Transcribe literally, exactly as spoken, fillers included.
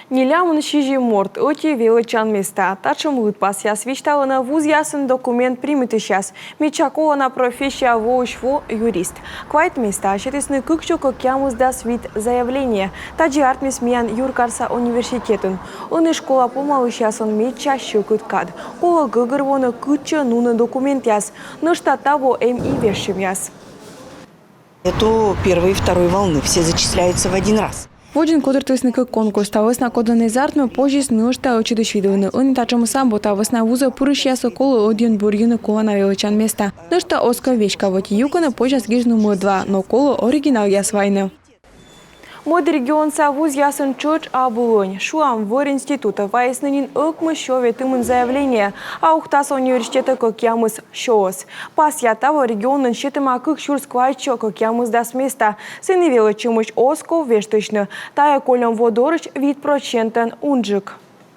Нелямын сизим морт, ӧти велӧдчан места. Татшӧм лыдпасъяс висьталӧны вузъясын документ примитысьяс. Медся колана профессия воысь во — юрист. Квайт места сетісны кыксё кӧкъямысдас вит заявление. Тадзи артмис миян юркарса университетын. Ӧні школа помалысьяслӧн медся сьӧкыд кад. Колӧ гӧгӧрвоны, кытчӧ нуны документъяс. Нӧшта таво эм и вежсьӧмъяс. Нету первой и второй волны, все зачисляются в один раз. Водзын котыртісны кык конкурс. Та вӧсна кодӧн эз артмы, позис нӧшта ӧтчыдысь видлыны. Ӧні татшӧмыс абу. Та вӧсна вузӧ пырысьяслы колӧ ӧдйӧн бӧрйыны колана велӧдчан места. Нӧшта оз кӧ веська, ӧти юкӧнӧ позяс гижны мӧд-ва, но колӧ оригиналъяс вайны. Мӧд регионса вузъясын тшӧтш абу лӧнь. Шуам, вӧр институтӧ вайисны нин ӧкмыссё ветымын заявление, а Ухтаса университетӧ кӧкъямыссёыс. Пасъя, таво регионын сетӧма кык сюрс квайтсё кӧкъямысдас места. Сэні велӧдчӧмысь оз ков вештысьны. Тайӧ кольӧм во дорысь вит прӧчентӧн унджык.